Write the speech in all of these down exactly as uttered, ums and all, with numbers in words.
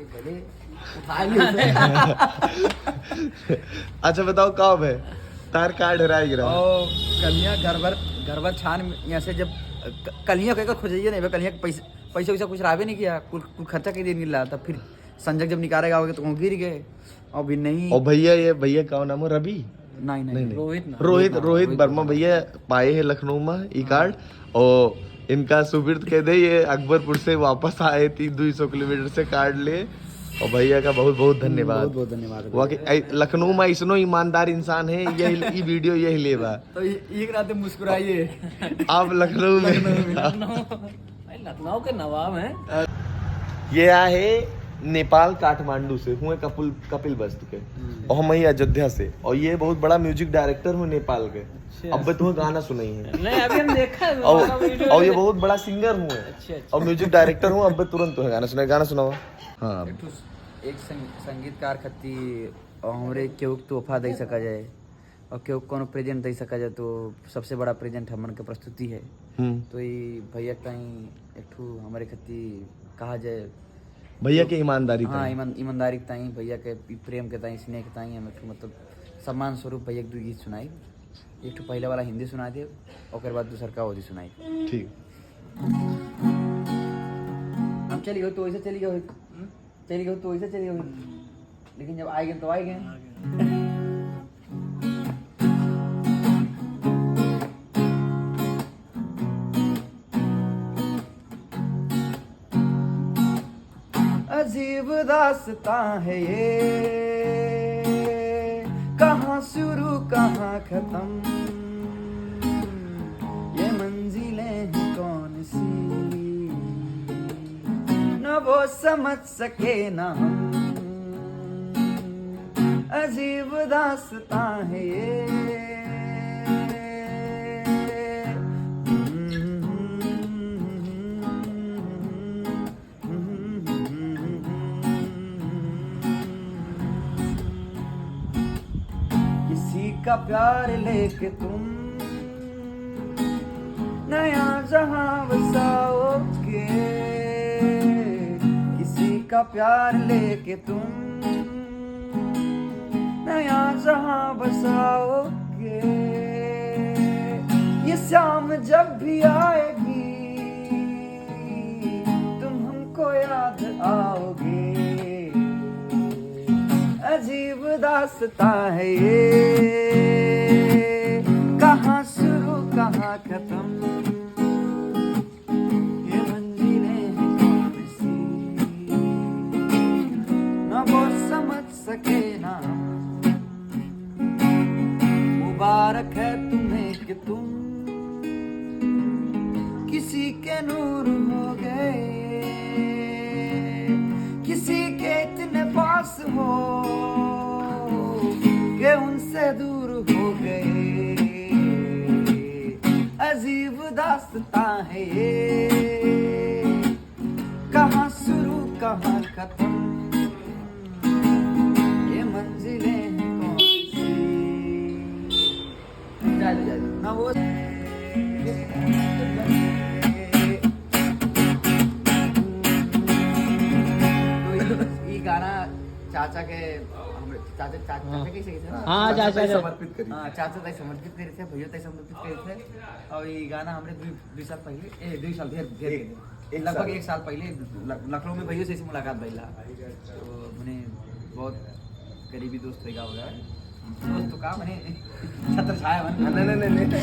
भले उठा लियो। अच्छा बताओ, का बे, तार कार्ड हेराय गिरा? ओ, कलिया घर भर, घर भर छान, यहाँ से जब क-, कलिया के खोजइए नहीं बे, कलिया के पैसे, पैसे वैसा कुछ रहबे नहीं किया, कुल, कुल खर्चा के दिन गिर रहा था। फिर संजय जब निकालेगा होगे तो वहाँ गिर गए, अभी नहीं। और भैया, ये भैया का नाम है? रवि? नहीं, नहीं, नहीं, नहीं। रोहित ना। रोहित, रोहित, रोहित रोहित वर्मा वर्मा। भैया पाए हैं लखनऊ में ई हाँ। कार्ड। और इनका सुबिर्द कह दे, ये अकबरपुर से वापस आए थी दो सौ किलोमीटर से कार्ड ले। और भैया का बहुत बहुत धन्यवाद। बहुत बहुत धन्यवाद भैया। वाकई, ऐ-, लखनऊ में ऐसनो ईमानदार इंसान है, यही, ई वीडियो यही लेबा। तो ये, एक रात मुस्कुराइए। आप लखनऊ में। लखनऊ में। भाई, लखनऊ के नवाब हैं। ये आहे नेपाल काठमांडू से, हुए कपिल, कपिल वस्तु के। हम्म। और हम ही अयोध्या से। और ये बहुत बड़ा म्यूजिक डायरेक्टर हुए नेपाल के। अच्छा। अब तुम्हें गाना सुनाई है। नहीं, अभी हम देखा है, और, हमारा वीडियो और ये में। बहुत बड़ा सिंगर हुए। अच्छा, अच्छा। और म्यूजिक डायरेक्टर हुए, अब तुरंत तुम्हें गाना सुनाई, गाना सुनाओ। हाँ। एक ठो एक संग-, संगीतकार खत्ती और हमरे केहू के तोहफा दे सका जाए। और केहू कोनो प्रेजेंट दे सका जाए, तो सबसे बड़ा प्रेजेंट हमन के प्रस्तुति है। हम्म। तो ई भैया के ताईं एक ठो हमरे खत्ती कहा जाए भैया तो के ईमानदारी हाँ, ताईं। ईमान-, ईमानदारी के ताईं, भैया के ई प्रेम के ताईं, स्नेह के ताईं हम एक ठो मतलब सम्मान स्वरूप भैया के दू गीत सुनाई। एक ठो पहले वाला हिंदी सुना दे, ओकर बाद दूसर का ओदी सुनाई। ठीक। हम चली गए तो वैसे चली गए। हम्म? चली गई तो वैसे चली गई, लेकिन जब आए गए तो आए गए। अजीब दास्तां है ये, कहाँ शुरू कहाँ खत्म, ये मंजिलें हैं कौन सी, न वो समझ सके ना हम, अजीब दास्तां है ये। किसी का प्यार लेके तुम नया जहां बसाओगे, किसी का प्यार लेके तुम नया जहां बसाओगे। ये शाम जब भी आएगी, तुम हमको याद आओगे। अजीब दास्तां है ये, कहाँ शुरू कहाँ खत्म, ये मंजिलें हैं कौन सी, ना वो समझ सके ना हम। मुबारक है तुम्हें कि तुम किसी के नूर हो गए, किसी के इतने पास हो कि उनसे दूर हो गए। अजीब दास्तां है ये, कहाँ शुरू कहाँ खत्म, ये मंजिलें हैं कौन सी। जा दे, जा दे। ना वो तो ई, ई गाना चाचा के, हमरे चाचा, चा-, हाँ। चाचा कैसे, कैसे ना? हाँ, चाचा चाचा के समर्पित करी। हाँ, चाचा ताई समर्पित करी थे, भैया ताई समर्पित करी थे। और ई गाना हमरे दुई, दुई साल पहले, ए, दुई साल, ढेर, ढेर एक, पहले। एक लगभग साल। एक साल पहले ल-, लखनऊ में भैया से ऐसी मुलाकात भइल रहा। तो मने बहुत करीबी दोस्त होइगा वगैरह। दोस्त तो का मने छत्र छाया बन। नहीं, नहीं, नहीं, नहीं।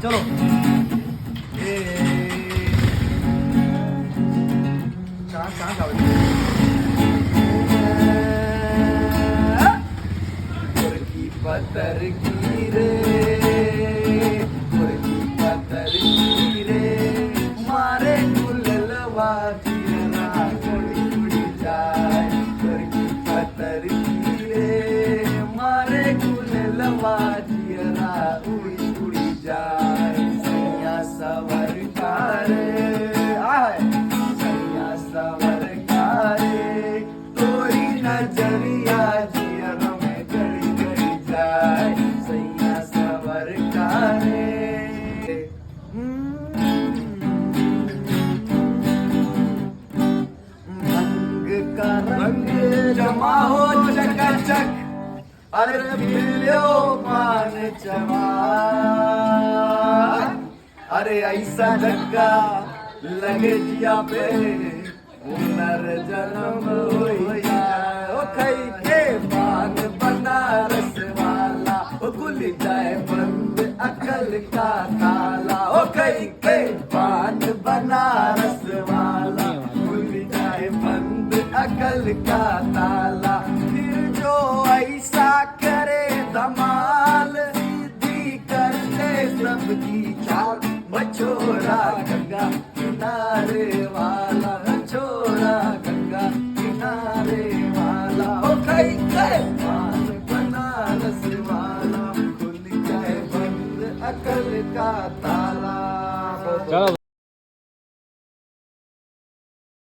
चलो। ए, कहाँ, कहाँ गावे? गोरकी पतर की रे, गोरकी पतर की रे, मारे गुललवा जियरा उड़ी उड़ी जाए। गोरकी पतर की रे, मारे गुललवा जियरा उड़ी उड़ी जाए। सैया सवर का रे, आए, सैया सवर का रे, तोरी नजरिया जियरा में गड़ी गड़ी जाए। जमा हो चकाचक, अरे पी लो पान चमा। अरे ऐसा धक्का लगे जिया पे, पुनर्जन्म होई जाए। ओ खई के पान बनारस वाला, ओ खुल जाए बंद अकल का ताला। ओ खई के पान बनारस वाला, खुल जाए बंद अकल का ताला। फिर जो ऐसा करे धमाल, सीधी कर दे सबकी चाल। मछोरा गंगा किनारे वाला, मछोरा गंगा किनारे वाला। ओ खई के